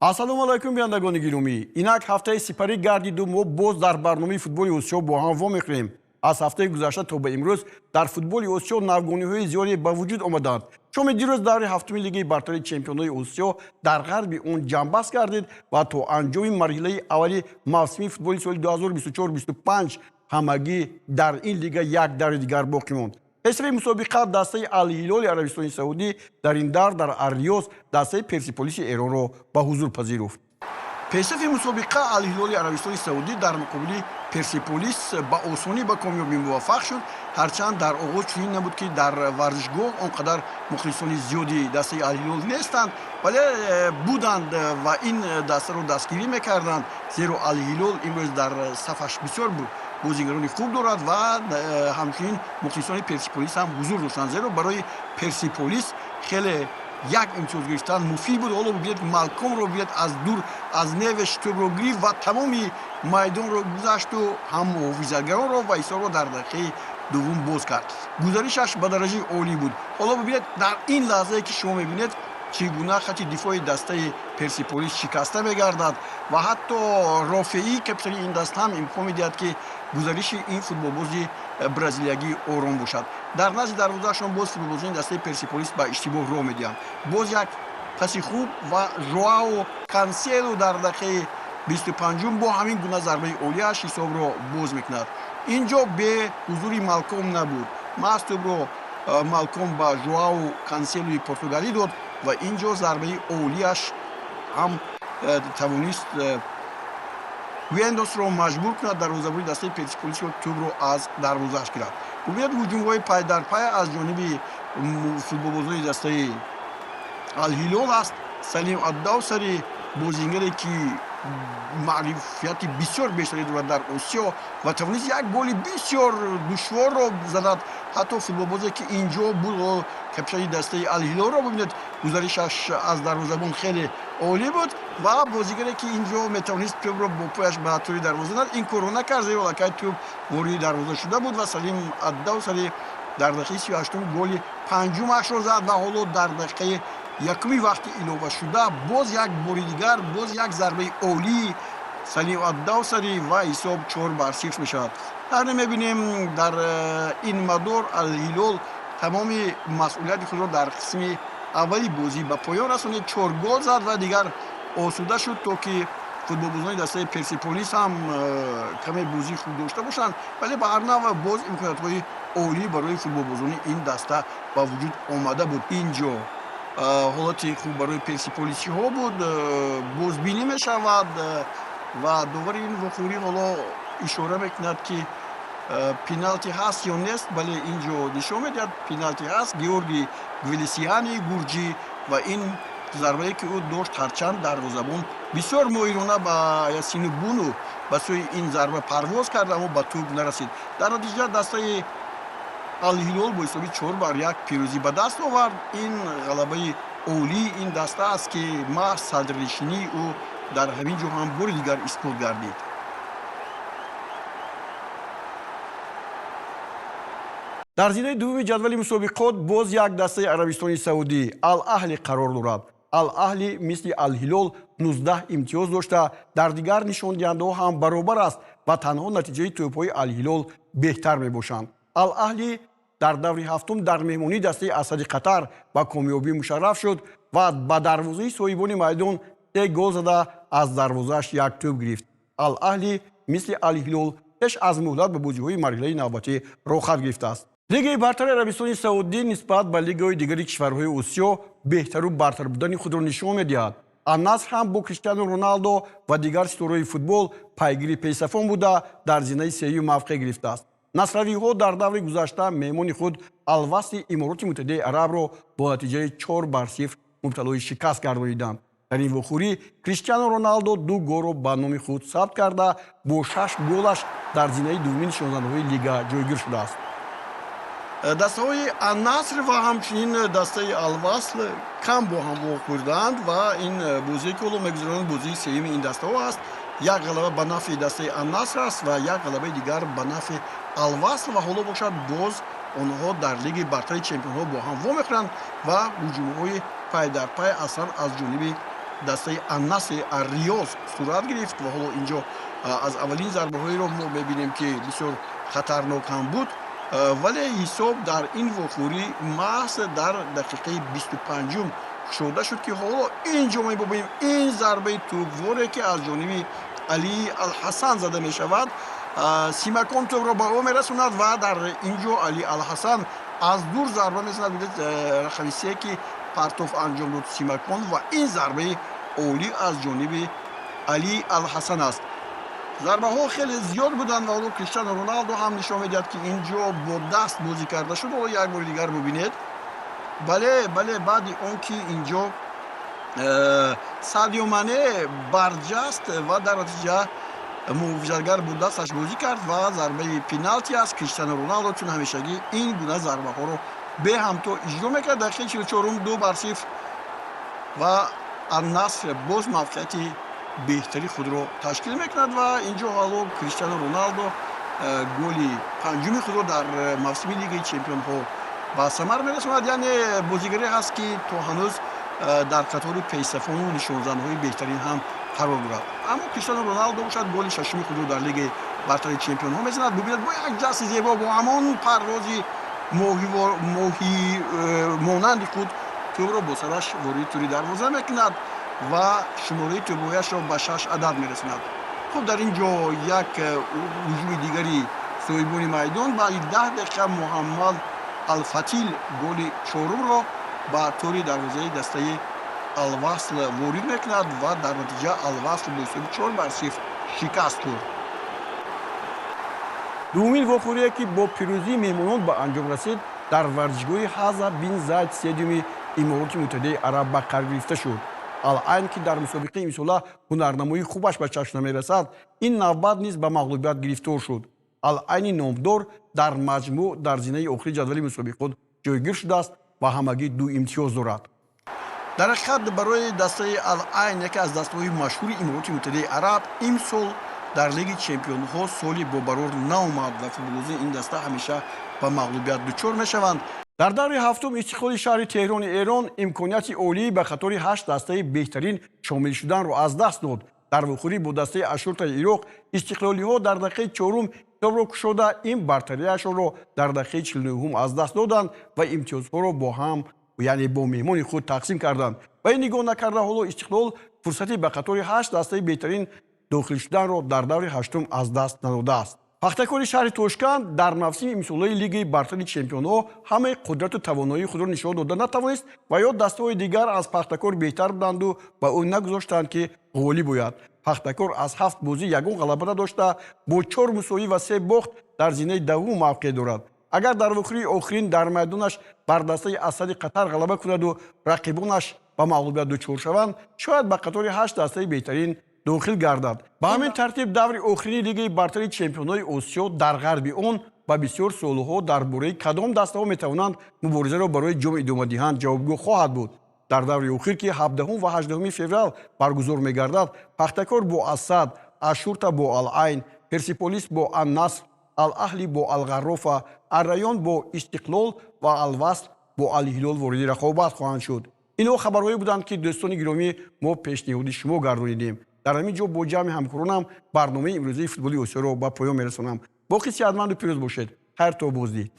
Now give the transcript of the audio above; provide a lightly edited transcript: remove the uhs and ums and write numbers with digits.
Ассалому алайкум, бинандагони гиромӣ. Инак ҳафтаи сипарӣ гардиду мо боз дар барномаи футболи Осиё бо ҳам вомехӯрем. Аз ҳафтаи гузашта то ба имрӯз дар футболи Осиё навгониҳои зиёде ба вуҷуд омаданд. Шоми дирӯз даври ҳафтуми Лигаи бартари чемпионҳои Осиё дар ғарби он ҷамъбаст гардид ва то анҷоми марҳилаи аввали мавсими футболи соли 2024-25 ҳамагӣ дар ин лига як даври дигар боқӣ монд. Пешрави мусобиқа дастаи Алҳилоли Арабистони Саудӣ дар ин давр дар Арриёз дастаи Персиполиси Эронро ба ҳузур пазируфт. Пешрафи мусобиқа Алҳилоли Арабистони Саудӣ дар муқобили Персиполис ба осонӣ ба комёбӣ муваффақ шуд, ҳарчанд дар оғоз чунин набуд, ки дар варзишгоҳ он қадар мухлисони зиёди дастаи Алҳилол нестанд, вале буданд ва ин дастаро дастгирӣ мекарданд, зеро Алҳилол имрӯз дар сафаш бисёр буд, бозигарони хуб дорад ва ҳамчунин мухлисони Персиполис ҳам ҳузур доштанд, зеро барои Персиполис хеле як имтиёз гирифтан муфид буд. Ҳоло бибинед, Малкомро бибинед, аз дур аз Невеш тӯбро гирифт ва тамоми майдонро гузашту ҳам муҳофизатгаронро ва ҳисобро дар дақиқаи дуввум боз кард. Гузаришаш ба дараҷаи олӣ буд. Ҳоло бибинед, дар ин лаҳзае ки шумо мебинед, чӣ гуна хати дифои дастаи Персиполис шикаста мегардад ва ҳатто Рофеӣ, капитани ин даста, ҳам имкон медиҳад, ки гузариши ин футболбози бразилиягӣ ором бошад. Дар назди дарвозаашон боз футболбозони дастаи Персиполис ба иштибоҳ роҳ медиҳанд. Боз як паси хуб ва Жоао Канселу дар дақиқаи 25-ум бо ҳамин гуна зарбаи олиаш ҳисобро боз мекунад. Ин ҷо бе ҳузури Малком набуд. Маҳз тӯбро Малком ба Жоао Канселуи португалӣ дод ва ин ҷо зарбаи олиаш ҳам тавонист Гуэндосро маҷбур кунад дарвозабони дастаи Персиполисро тӯбро аз дарвозааш гирад. Бубинед, ҳуҷумҳои пай дар пай аз ҷониби футболбозони дастаи Алҳилол аст. Салим Аддавсари, бозингаре ки маърифияти бисёр бештаре дорад дар Осиё ва тавонист як голи бисёр душворро занад. Ҳатто футболбозе ки инҷо буд, капитани дастаи Алҳилолро бибинед, гузаришаш аз дарвозабон хеле олӣ буд ва бозигаре ки инҷо метавонист тӯбро бо пояш ба тӯри дарвоза занад, ин корро накард, зеро аллакай тӯб вориди дарвоза шуда буд ва Салим Аддавсари дар дақиқаи 38-ум голи панҷумашро зад. Ва ҳоло дар дақиқаи якуми вақти иловашуда боз як бори дигар, боз як зарбаи олии Салим Аддавсари ва ҳисоб 4-0 мешавад. Дар мебинем, дар ин мадор Алҳилол тамоми масъулияти худро дар қисми аввали бозӣ ба поён расонид, чор гол зад ва дигар осуда шуд, то ки футболбозони дастаи Персиполис ҳам каме бозии хуб дошта бошанд, вале ба ҳар навъ боз имкониятҳои олӣ барои футболбозони ин даста ба вуҷуд омада буд. Ин ҷо ҳолати хуб барои персиполисиҳо буд, бозбинӣ мешавад ва довари ин вохӯрӣ ҳоло ишора мекунад, ки пеналти ҳаст ё нест. Бале, ин ҷо нишон медиҳад, пеналти ҳаст. Георгий Гвелисиани гурҷӣ ва ин зарбае ки ӯ дошт, ҳарчанд дарвозабон бисёр моҳирона ба Ясину Буну ба сӯи ин зарба парвоз кард, аммо ба тӯб нарасид. Дар натиҷа дастаи Алҳилол бо ҳисоби 4-1 пирӯзӣ ба даст овард. Ин ғалабаи олии ин даста аст, ки маҳз садрнишинии ӯ дар ҳамин ҷо ҳам бори дигар исбот гардид. Дар зинаи дуввуми ҷадвали мусобиқот боз як дастаи Арабистони Саудӣ, Ал-Аҳли, қарор дорад. Ал-Аҳли мисли Алҳилол 19 имтиёз дошта, дар дигар нишондиҳандаҳо ҳам баробар аст ва танҳо натиҷаи тӯбҳои Алҳилол беҳтар мебошанд. Ал-Аҳли дар даври ҳафтум дар меҳмонии дастаи Асади Қатар ба комёбӣ мушарраф шуд ва ба дарвозаи соҳибони майдон се гол зада, аз дарвозааш як тӯб гирифт. Ал-Аҳли мисли Алҳилол пеш аз муҳлат ба бозиҳои марҳилаи навбатӣ роҳхат гирифтааст. Лигаи бартари Арабистони Саудӣ нисбат ба лигаҳои дигари кишварҳои Осиё беҳтару бартар будани худро нишон медиҳад. Аннаср ҳам бо Криштиану Роналдо ва дигар ситораҳои футбол пайгири пешсафон буда, дар зинаи сеюм мавқеъ гирифтааст. Насравиҳо дар даври гузашта меҳмони худ Алвасли Имороти Муттаҳидаи Арабро бо натиҷаи 4-0 мубталои шикаст гардониданд. Дар ин вохӯрӣ Криштиану Роналдо ду голро ба номи худ сабт карда, бо шаш голаш дар зинаи дуввуми нишонзандаҳои лига ҷойгир шудааст. Дастаҳои Аннаср ва ҳамчунин дастаи Алвасл кам бо ҳам вохӯрдаанд ва ин бозие ки ҳоло мегузаронанд, бозии сеюми ин дастаҳо аст. Як ғалаба ба нафъи дастаи Аннаср аст ва як ғалабаи дигар ба нафъи Алвасл ва ҳоло бошад, боз онҳо дар Лиги бартари чемпионҳо бо ҳам вомехӯранд ва ҳуҷумҳои пай дар пай аслан аз ҷониби Дастаи Ан-Насри Ар-Риёз сурат гирифт ва ҳоло инҷо аз аввалин зарбаҳоеро мо мебинем, ки бисёр хатарнок ҳам буд, вале ҳисоб дар ин вохӯрӣ маҳз дар дақиқаи 25-ум кушода шуд, ки ҳоло ин ҷо мебинем ин зарбаи тӯбворе, ки аз ҷониби Али Алҳасан зада мешавад. Симакон тӯбро ба ӯ мерасонад ва дар ин ҷо Али Алҳасан аз дур зарба мезанад. Рақами се, ки партоф анҷом дод Симакон, ва ин зарбаи олӣ аз ҷониби Али Алҳасан аст. Зарбаҳо хеле зиёд буданд ва ҳоло Криштиану Роналдо ҳам нишон медиҳад, ки ин ҷо бо даст бозӣ карда шуд. Ҳоло як бори дигар бубинед. Бале, бале, баъди он ки ин ҷо Садио Мане барҷаст ва дар натиҷа муҳофизатгар бо дасташ бозӣ кард ва зарбаи пеналти аст. Криштиану Роналдо чун ҳамешагӣ ин гуна зарбаҳоро беҳамто иҷро мекард. Дақиқаи 44-ум 2-0 ва Ан-Наср боз мавқеияти беҳтари худро ташкил мекунад ва ин ҷо ҳало Криштиану Роналдо голи панҷуми худро дар мавсими Лигаи чемпионҳо ба самар мерасонад. Яъне бозигаре ҳаст, ки то ҳанӯз дар қатори пешсафону нишонзанҳои беҳтарин ҳам қарор дорад. Аммо Криштиану Роналдо бошад, голи шашуми худро дар Лигаи бартари чемпионҳо мезанад. Бубинед, бо як ҷасти зебо, бо ҳамон парвози моҳи монанди худ тӯбро бо сараш вориди тури дарвоза мекунад ва шумораи тӯбҳояшро ба шаш адад мерасонад. Хуб, дар ин ҷо як ҳуҷуми дигари соҳибони майдон. Баъди 10 дақиқа Муҳаммад Алфатил голи чорумро ба тори дарвозаи дастаи Алвасл ворид мекунад ва дар натиҷа Алвасл бо ҳисоби 4-0 шикаст хӯрд. Дуввумин вохӯрие, ки бо пирӯзии меҳмонон ба анҷом расид, дар варзишгоҳи Ҳаза бин Зайд стадиуми Имороти Муттаҳидаи Араб ба қайд гирифта шуд. Ал-Айн, ки дар мусобиқаи имсола ҳунарнамоии хубаш ба чашм намерасад, ин навбат низ ба мағлубият гирифтор шуд. Ал-Айни номдор дар маҷмӯъ дар зинаи охири ҷадвали мусобиқот ҷойгир шудааст ва ҳамагӣ ду имтиёз дорад. Дар ҳақиқат, барои дастаи Ал-Айн, яке аз дастаҳои машҳури Имороти Муттаҳидаи Араб, имсол дар Лиги чемпионҳо соли бобарор наомад ва футболбозони ин даста ҳамеша ба мағлубият дучор мешаванд. Дар даври ҳафтум Истиқлоли шаҳри Теҳрони Эрон имконияти олӣ ба қатори ҳашт дастаи беҳтарин шомил шуданро аз даст дод. Дар вохӯрӣ бо дастаи Ашшуртаи Ироқ истиқлолиҳо дар дақиқаи чорум ҳисобро кушода, ин бартариашонро дар дақиқаи 49-ум аз даст доданд ва имтиёзҳоро бо ҳам, яъне бо меҳмони худ, тақсим карданд. Ва ин нигоҳ накарда, ҳоло Истиқлол фурсати ба қатори ҳашт дастаи беҳтарин дохил шуданро дар даври ҳаштум аз даст надодааст. Пахтакори шаҳри Тошканд дар мавсими имсолаи Лигаи бартари чемпионҳо ҳамаи қудрату тавоноии худро нишон дода натавонист ва ё дастаҳои дигар аз Пахтакор беҳтар буданду ба ӯ нагузоштанд, ки ғолиб ояд. Пахтакор аз ҳафт бозӣ ягон ғалаба надошта, бо чор мусовӣ ва се бохт дар зинаи 10-уму мавқеъ дорад. Агар дар вохӯрии охирин дар майдонаш бар дастаи Ассади Қатар ғалаба кунаду рақибонаш ба мағлубият дучор шаванд, шояд ба қатори ҳашт дастаи беҳтарин дохил гардад. Ба ҳамин тартиб, даври охирини Лигаи бартари чемпионҳои Осиё дар ғарби он ба бисёр суолҳо дар бораи кадом дастаҳо метавонанд муборизаро барои ҷом идома диҳанд ҷавобгӯ хоҳад буд. Дар даври охир, ки 17 ва 18 феврал баргузор мегардад, Пахтакор бо Ассад, Ашшурта бо Ал-Айн, Персиполис бо Ан-Наср, Ал-Аҳли бо Алғаррофа, Аррайён бо Истиқлол ва Алвасл бо Алҳилол вориди рақобат хоҳанд шуд. Инҳо хабарҳое буданд, ки, дӯстони гиромӣ, мо пешниҳоди шумо гардонидем. Дар ҳамин ҷо бо ҷамъи ҳамкоронам барномаи имрӯзаи футболи Осиёро ба поён мерасонам. Боқӣ сиҳатманду пирӯз бошед. Хайр, то боздид.